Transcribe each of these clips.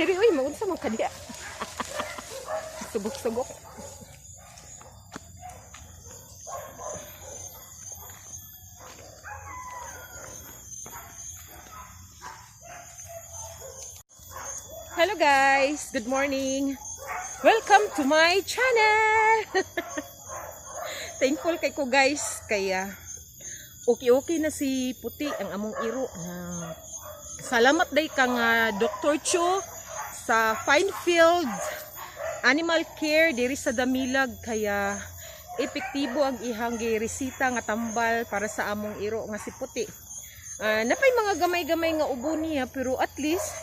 Diri uy, maunsa man ka diha? Sugok-sugok. Hello guys, good morning. Welcome to my channel. Thankful kay ko guys kaya okay-okay na si Puti ang among iro. Salamat day kang Dr. Chu sa Finefield Animal Care diri sa Damilag kaya epektibo ang ihang giresita nga tambal para sa among iro nga si Puti. Napay mga gamay-gamay nga ubo niya pero at least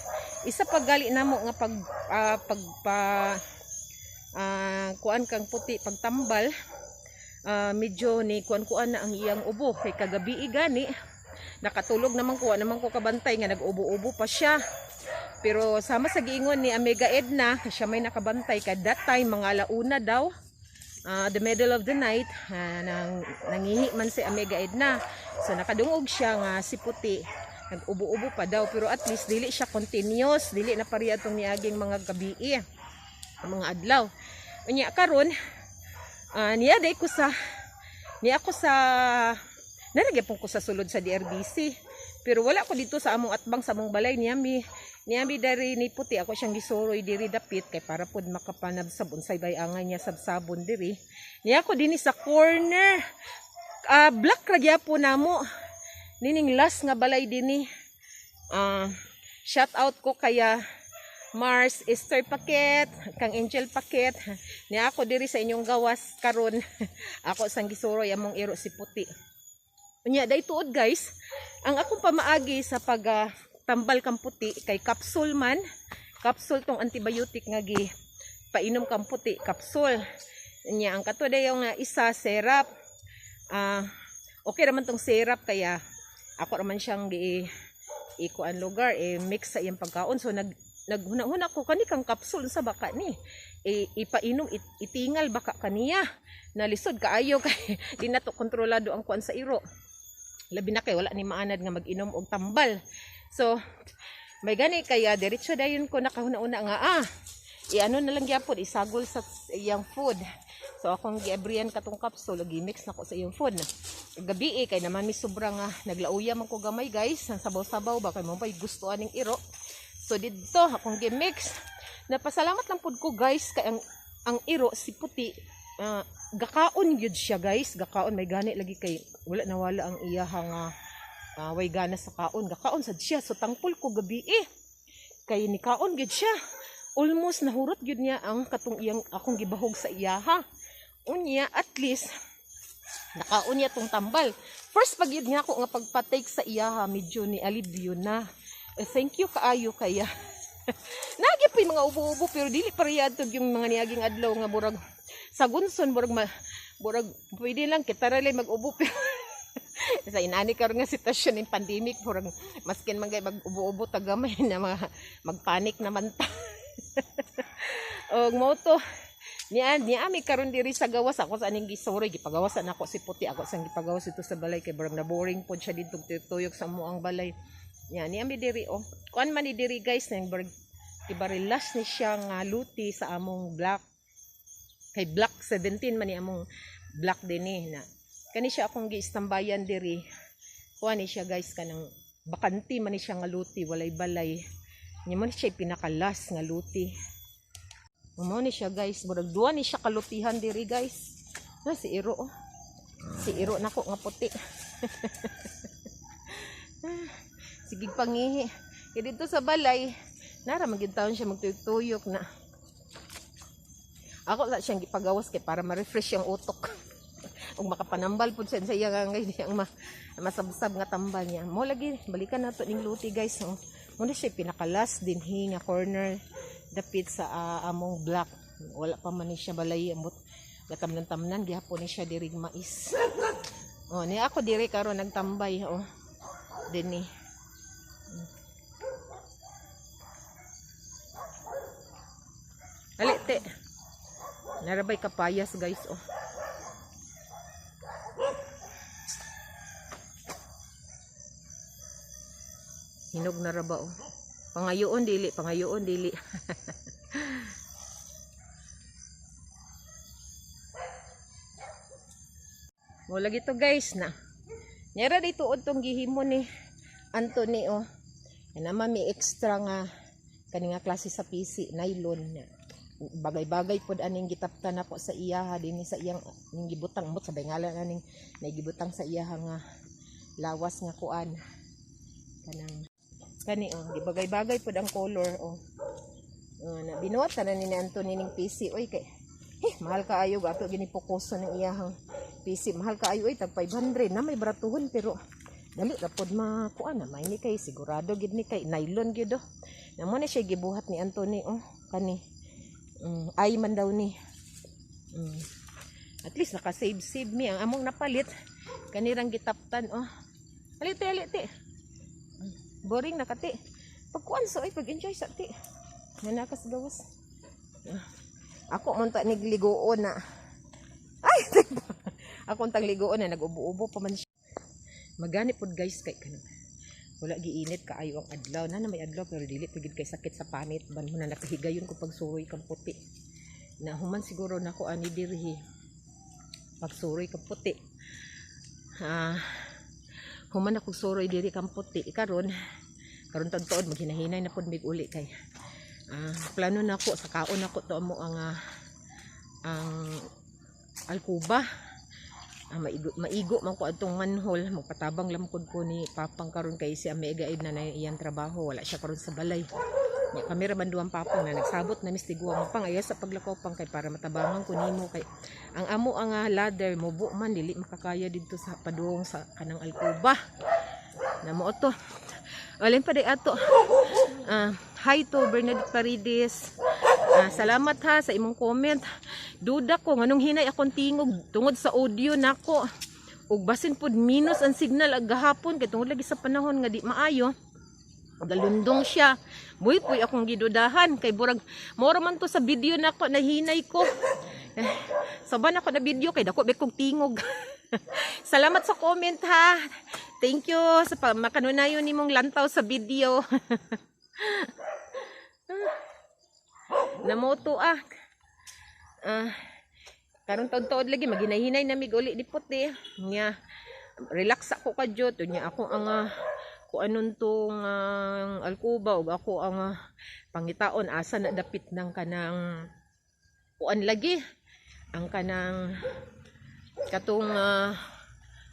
isa pa gali namo nga pag pagpa kuan kang Puti pagtambal, medyo ni kuan-kuan na ang iyang ubo kay kagabi gani nakatulog naman ko, naman ko kabantay nga nag-ubo-ubo pa siya. Pero sama sa giingon ni Amiga Edna, siya may nakabantay kay that time mga alauna daw, the middle of the night, nangihi man si Amiga Edna. So nakadungog siya nga si Puti nag-ubo-ubo pa daw pero at least dili siya continuous, dili na pareha atong niaging mga gabi, mga adlaw. Unya karon niya day ko sa niya ako sa nalagyan ko sa sulod sa DRBC pero wala ko dito sa among atbang sa among balay. Niyami dari ni Puti, ako siyang gisuroy diri dapit kay para pod makapanabsab unsay bayangan niya sabsabon diri. Niya ako dinhi sa corner, black ra gyapon namo nining last nga balay dinhi. Shout out ko kaya Mars Esther Paket, kang Angel Paket. Niya ako diri sa inyong gawas karon. Ako sang gisuroy among iro si Puti. Unya day tuod guys, ang akong pamaagi sa pag tambal kang Puti kay capsule man, capsule tong antibiotic nga gi painom kang Puti, capsule. Unya ang kato dayon nga isa syrup. Okay raman tong syrup kaya ako raman siyang gi ikuan lugar eh mix sa iyang pagkaon. So naghuna-huna ko kani kang capsule sa baka ni ipainom itingal baka kaniya nalisod kaayo kay di na to kontrolado ang kuan sa iro, labi na kay wala ni maanad nga mag-inom og tambal. So may gani kaya diretso dayon ko nakahuna-una nga iano na lang gyapon isagol sa iyang food. So akong giabriyan katong capsule, gi-mix nako sa iyang food. Gabi kay naman mi sobra nga naglauya man ko gamay guys, ang sabaw-sabaw ba kay mo pay gusto aning iro. So didto akong gi-mix. Napasalamat lang pud ko guys kay ang iro si Puti, gakaon gyud siya guys, gakaon. May gani lagi kay wala nawala ang iya nga way gana sa kaon, gakaon sad siya. So tangpol ko gabi kay nikaon gyud siya. Almost nahurot gyud niya ang katong iyang akong gibahog sa iyaha. Unya at least nakaon niya tong tambal. First pag yun nga ako nga pagpatake sa iyaha medyo ni alibyo na. Thank you kaayo kaya. Nagi pa yung mga ubo-ubo pero dili pa adtog yung mga niaging adlaw nga burag sa gunson burag burag pwede lang kita ra lay mag-ubo pero sa inani karon nga sitwasyon ng pandemic murag maskin man gay mag-ubo-ubo ta gamay na mga magpanik naman ta. Og mo to niya niya ami karon diri sa gawas ako sa aning gisuroy gipagawasan ako si Puti, ako sang gipagawas ito sa balay kay burag na boring pod siya didto tuyok sa mo ang balay. Nya niya mi diri oh. Kuan man ni diri guys nang burag ibarilas ni siya nga luti sa among block. Kay block 17 man ni among block dinhi na. Kani siya akong giistambayan diri. Kuan ni siya guys kanang bakante man ni siya nga luti, walay balay. Nya mo ni siya pinakalas nga luti. Mo ni siya guys, murag duwa ni siya kalutihan diri guys. Na si iro oh. Si iro nako nga puti. Sige pangihi. Kaya dito sa balay, nara magyud taon siya magtuyok-tuyok na. Ako lang siyang gipagawas kay para ma-refresh ang utok. Ug makapanambal pud siya sa iya nga ang masabsab nga tambal niya. Mo lagi balikan nato ning luti guys oh. Mo na siya pinakalas dinhi nga corner dapit sa among block. Wala pa man ni siya balay ambot gatamnan-tamnan gihapon ni siya diri mais. Oh, ni ako diri karon nagtambay oh. Dinhi. Ali te. Narabay kapayas guys oh. Hinog na raba oh. Pangayoon dili, pangayoon dili. Wala gito, guys, na. Nyara dito tong gihimo ni Anthony oh. Yan naman may extra nga kani nga klase sa PC, nylon. Bagay-bagay pod aning gitaptan nako sa iyaha dinhi sa iyang ning gibutang mo sabay ngalan aning naigibutang sa iyaha nga lawas nga kuan. Kanang kani oh, gibagay-bagay pod ang color oh. Oh, na binuhat na ni Anthony ning PC oy kay eh, mahal kaayo ato gini pokuson ng iyahang PC. Mahal kaayo oy, tag 500 na may baratuhon pero dali ra pod makuan na may ni kay sigurado gid ni kay nylon gid oh. Na mo na siya gibuhat ni Anthony oh kani. Ay man daw ni. At least naka-save save mi ang among napalit kanirang gitaptan oh. Ali te, ali te. Boring na kati. Pagkuan sa oy, pag-enjoy sa ti. Nanakas gawas. Ah. Ako man ta nigligoon na. Ay, ako tang ligoon na nag-ubo-ubo pa man siya. Magani pod, guys, kay kanang wala giinit kaayo ang adlaw na, na may adlaw pero dili pud gid kay sakit sa panit ban mo na nakahigayon ko pagsuroy kang puti na human siguro nako ani dirhi pagsuroy kang puti. Ah, human ako suroy diri kang puti karon karon taud maghinahinay na pud mig uli kay plano nako sa kaon nako to mo ang alkuba. Ah, maigo, maigo man ko atong manhole, magpatabang lamkod ko ni papang karon kay si Amiga na na iyang trabaho, wala siya karon sa balay. Nya kami ra man duwang papang na nagsabot na mistiguang pang ayaw sa paglakaw pang kay para matabangan ko nimo kay ang amo ang ladder mubo man, dili makakaya didto sa padung sa kanang alkuba na mo to. Alin pa di ato. Ah, hi to Bernadette Paredes. Ah, salamat ha sa imong comment. Duda ko nganong hinay akong tingog tungod sa audio nako. Ug basin pud minus ang signal ag gahapon kay tungod lagi sa panahon nga di maayo. Galundong siya. Buhi puy akong gidudahan kay burag moro man to sa video nako nahinay ko. Eh, saban ako na video kay dako be kog tingog. Salamat sa comment ha. Thank you sa makanunayon nimong lantaw sa video. Namoto ah. Ah, karon taud-taud lagi maghinay-hinay na mig uli di puti. Nya relax ako ka jud nya ako ang kuanon tong alkuba ug ako ang pangitaon asa na dapit ng kanang kuan lagi ang kanang katong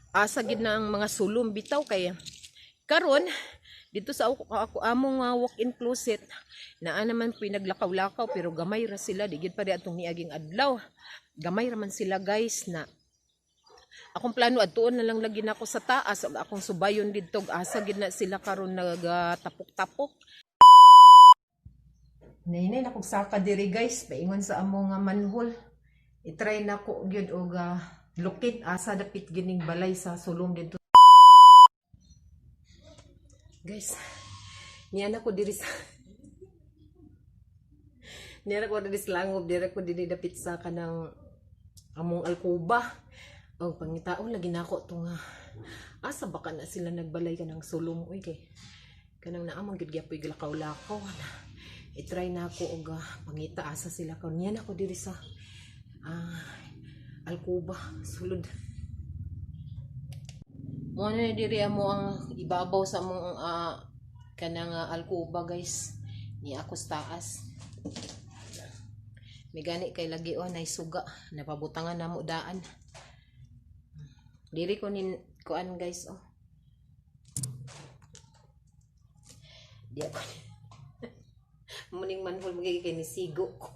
asa gid na ang mga sulom bitaw kay karon dito sa ako among walk-in closet naa naman pinaglakaw-lakaw pero gamay ra sila, di gid pa di atong niaging adlaw, gamay ra man sila, guys. Na akong plano adtuon na lang lagi nako sa taas ug akong subayon didto ug asa gid na sila karon nagatapok-tapok. Nahinay na kog saka diri, guys, paingon sa among nga manhole. I-try na ko gyud og locate asa dapit gining balay sa sulong didto. Guys, niya na ko diri sa langob, diri ko dinhi dapit sa kanang among alkuba. Og pangitaon lagi nako to nga asa baka na sila nagbalay kanang sulong uy kay kanang naamang gid gyapoy glakaw-lakaw na. I-try na ako og pangita asa sila karon. Niya na ako diri sa alkuba sulod. Mo na diri amo ang ibabaw sa among kanang alkuba, guys. Ni ako sa taas. May gani kay lagi oh nay suga napabutangan na mo daan. Diri ko nin kuan, guys, oh. Di ako muning manhole magiging kay ni sigo ko.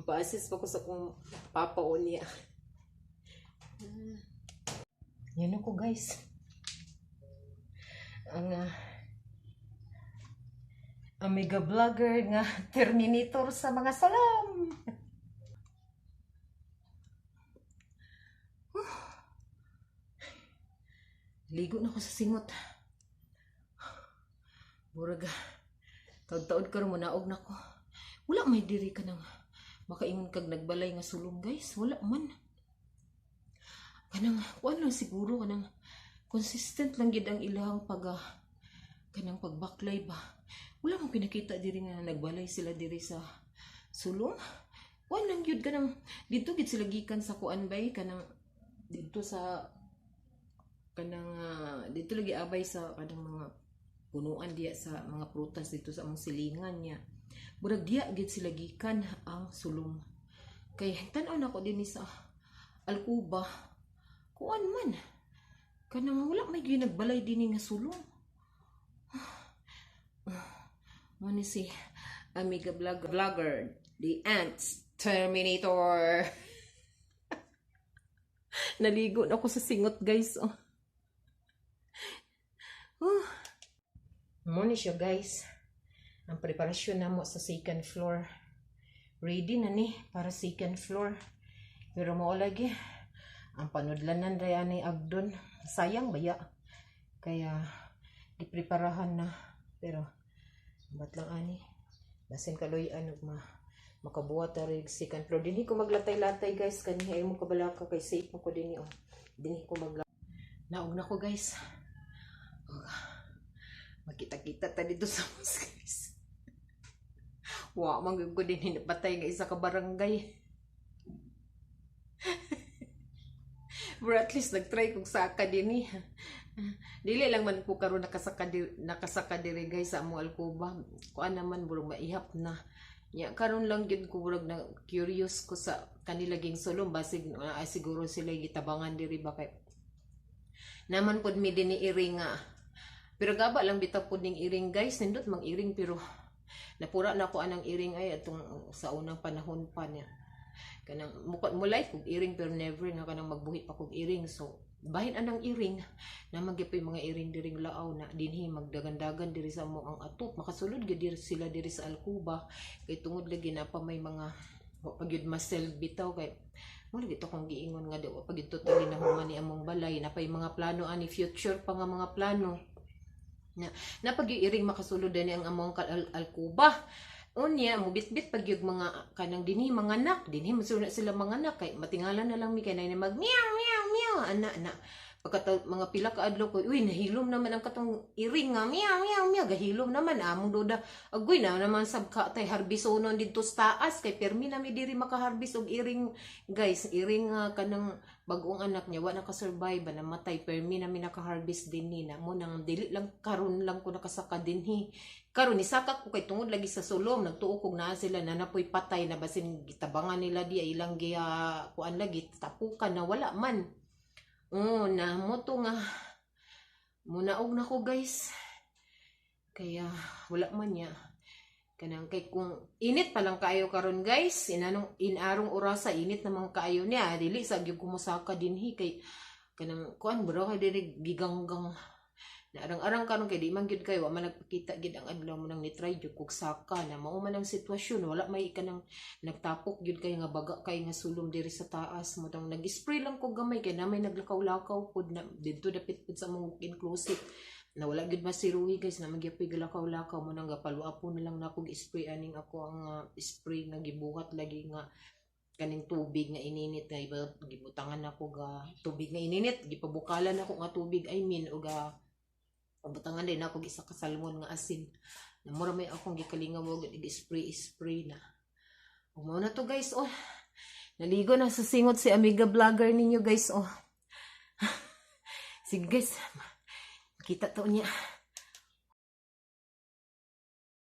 Pa-assist pa ko sa kong papa o niya. Yan ako, guys. Ang mega vlogger nga Terminator sa mga salam. Ligo na ko sa singot. Murag taud-taud karon mo naog na ko. Wala may diri ka nang makaingon kag nagbalay nga sulong, guys. Wala man. Kanang kuan lang siguro, kanang consistent lang gid ang ilang pag Kanang pagbaklay ba. Wala mo pinakita diri nga nagbalay sila diri sa sulong. Kuan lang gyud, kanang didto gid sila gikan sa kuan bay, kanang didto sa kanang didto lagi abay sa kanang mga punuan diya sa mga prutas dito sa among silingan niya. Murag diya gid sila gikan ang sulong. Kay tan-aw na ko dinhi sa alkuba. Kuan man. Kanang wala may gyud nagbalay dinhi nga sulong. Mao ni si Amiga Vlogger, the Ants Terminator. Naligo na ako sa singot, guys. Oh. Oh. Mao ni siya, guys. Ang preparasyon namo sa second floor. Ready na ni para second floor. Pero mao lagi ang panudlanan ra ni agdon. Sayang baya. Kaya gipreparahan na. Pero ba't lang ani? Basin kaluy-an ug makabuhat ta rig second floor. Dinhi ko maglatay-latay, guys, kani ay mo kabalaka kay safe mo ko dinhi, oh. Dinhi ko magla. Naog na ko, guys. Oh, magkita-kita ta dito sa mosque, guys. Wa man gyud ko dinhi napatay nga isa ka barangay. But at least nagtry kog saka dinhi. Dili lang man ko karon nakasaka diri, guys, sa among alkuba. Kuan naman, burong maihap na. Nya karon lang gyud ko murag na curious ko sa kanila ging sulong, basig siguro sila gitabangan diri ba, kay naman pod mi dinhi iring nga. Pero gaba lang bitaw pod ning iring, guys, nindot mang iring, pero napura na ko anang iring ay atong sa unang panahon pa niya. Kanang mukot mo like kog iring, pero never nga kanang magbuhi pa kog iring. So bahin anang iring na magyapon mga iring diring laaw na dinhi magdagandagan diri sa mo ang atop, makasulod gyud diri sila diri sa alkuba kay tungod lagi na pa may mga wa pa gyud masel bitaw. Kay mo lagi to kong giingon nga di wa pa gyud totally na human ni among balay, na pay mga plano ani, future pa nga mga plano na napag iring makasulod ani ang among alkuba. Unya mubitbit pag yung mga kanang dinhi mga anak dinhi, masulod na sila mga anak kay matingala na lang mi kay nay mag meow meow meow ana na. Pagka mga pila ka adlaw ko, uy, nahilom naman ang katong iring nga meow meow meow, gahilom naman among duda. Agoy na naman sab ka tay harbisonon didto sa taas kay permi na mi diri makaharbis og iring, guys, iring nga kanang bag-ong anak niya wa naka-survive ba, namatay. Permi na mi naka-harvest dinhi na mo nang dili lang karon lang ko nakasaka dinhi. Karon nisaka ko kay tungod lagi sa sulong, nagtuo kog naa sila na napoy patay na, basin gitabangan nila di ay ilang giya kuan lagi tapukan na, wala man. Oh, na mo to nga munaog na ko, guys. Kaya wala man niya. Kanang kay kung init pa lang kaayo karon, guys, inanong inarong orasa init namang kaayo niya, dili sa gyud kumusaka dinhi kay kanang kuan bro kay diri giganggang na arang-arang karon kay di man gyud kayo, wa man nagpakita gyud ang adlaw mo nang ni-try gyud kog saka na mao man ang sitwasyon. Wala may kanang nagtapok gyud kay nga baga kay nga sulom diri sa taas mo tong nag-spray lang ko gamay kay na may naglakaw-lakaw pod na didto dapit pod sa among walk-in closet na wala gyud masiruhi, guys, na magyapoy galakaw-lakaw mo nang gapalwa na lang nako spray aning ako ang spray nga gibuhat lagi nga kaning tubig nga ininit nga iba gibutangan nako ga tubig nga ininit, gipabukalan nako nga tubig, I mean, og pabutangan din ako isa ka salmon nga asin na mura may akong gikalingaw og spray spray na. Ug mao na to, guys, oh. Naligo na sa singot si Amiga Vlogger ninyo, guys, oh. Sige, guys, kita to niya.